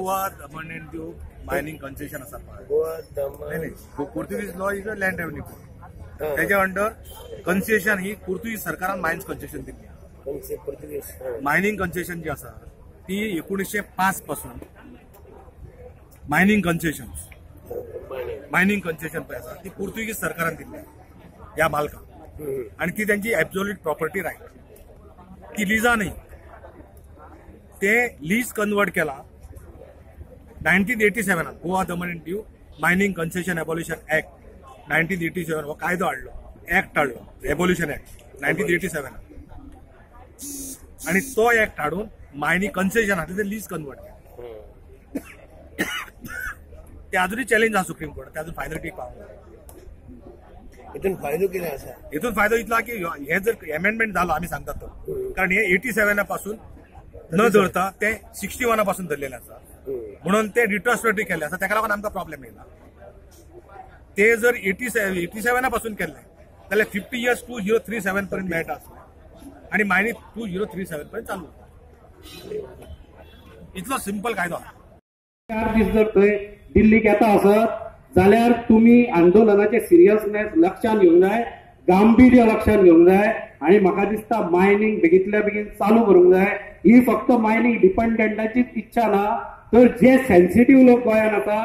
Goa Daman and Diu mining concession आसा पळय. गोवा दमन. नाही, Portuguese law is a land revenue code. त्याच्या under concession ही पुर्तुगीज सरकारान मायन्स कन्सेशन दिल्ली. पुर्तुगीज. Mining concession जी आसा ती 1905 पासून मायनिंग कन्सेशन, मायनिंग कन्सेशन पळय आसा ती पुर्तुगीज सरकारान दिल्ली ह्या मालकाक आनी ती त्यांची एब्सोल्यूट प्रॉपर्टी रायट, ती लिजा न्ही. ते लीज कन्वर्ट केला 1987 Goa Daman and Diu mining concession abolition act 1987 हो कायदो हाडलो, एक्ट हाडलो, एबोल्युशन एक्ट 1987, आनी तो एक्ट हाडून मायनिंग कन्सेशन आसलें ते लीज कन्वर्ट केलें. ते अजूनय चॅलेंज आसा सुप्रीम कोर्टात, ते अजून फायनल पावूंक ना. हितून फायदो कितें आसा? हितून फायदो इतलो की हे जर एमेंडमेंट जालो आमी सांगतात तो, कारण हे 87 पासून न धरता ते 61 पासून धरलेले आसा, म्हणून ते रिट्रोस्पेक्टीव केल्ले आसा, ताका लागून आमकां प्रॉब्लेम येयला. ते जर 87 पासून केल्ले जाल्यार 50 इयर्स 2037 पर्यंत मेळटा आसलें आनी मायनींग 2037 पर्यंत चालू. इतलो सिंपल कायदो. 4 दीस जर थंय दिल्लीक येता आसत जाल्यार तुमी आंदोलनाचे सिरियसनेस लक्षात घेवंक जाय, गांभीर्य लक्षात घेवंक जाय आनी म्हाका दिसता मायनिंग बेगींतल्या बेगीन चालू करूंक जाय. ही फक्त मायनिंग डिपेंडंटाचीच इच्छा ना, तर जे सेन्सिटीव लोक गोंयांत आसा,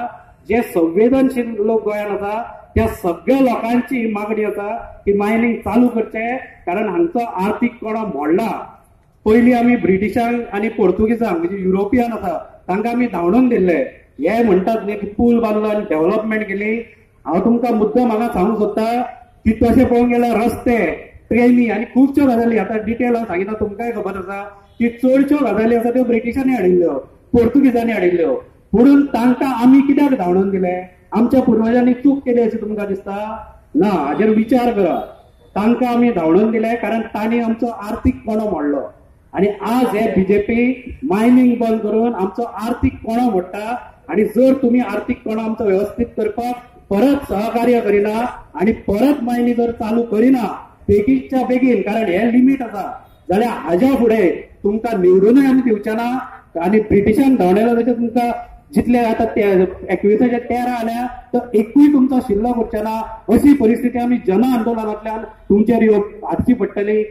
जे संवेदनशील लोक गोंयांत आसा, त्या सगळ्या लोकांची ही मागणी आसा की मायनिंग चालू करचें, कारण हांगचो आर्थीक कोणो मोडला. पयलीं आमी ब्रिटिशांक आनी पोर्तुगीजांक म्हणजे युरोपियन आसा तांकां आमी धांवडून दिल्ले. हे म्हणटात न्ही की पूल बांदलो आनी डेव्हलपमेंट केली. हांव तुमकां मुद्दम हांगा सांगूंक सोदता की तशें पळोवंक गेल्यार रस्ते, ट्रेनी आनी खुबश्यो गजाली आतां डिटेल हांव सांगिना, तुमकांय खबर आसा की चडश्यो गजाली आसा त्यो ब्रिटिशांनी हाडिल्ल्यो, पोर्तुगीजांनी हाडिल्ल्यो. म्हणून तांकां आमी कित्याक धांवडून दिले? आमच्या पुर्वजांनी चूक केली अशें तुमकां दिसता ना? हाजेर विचार करा. तांकां आमी धांवडून दिले कारण तांणी आमचो आर्थीक कोणो मोडलो आनी आज हे बीजेपी मायनिंग बंद करून आमचो आर्थीक कोणो मोडटा. आनी जर तुमी आर्थीक कोणो आमचो वेवस्थीत करपाक परत सहकार्य करिना आनी परत मायनिंग जर चालू करिना बेगीनच्या बेगीन, कारण हे लिमीट आसा, जाल्यार हाज्या फुडें तुमकां निवडूनय आमी दिवचे ना आनी ब्रिटिशांक धांवडयलो तशें तुमकां जितले आतां 2113 आल्या तर एकूय तुमचो शिल्लक उरचे ना. अशी परिस्थिती आमी जन आंदोलनांतल्यान तुमचेर हाडची पडटली.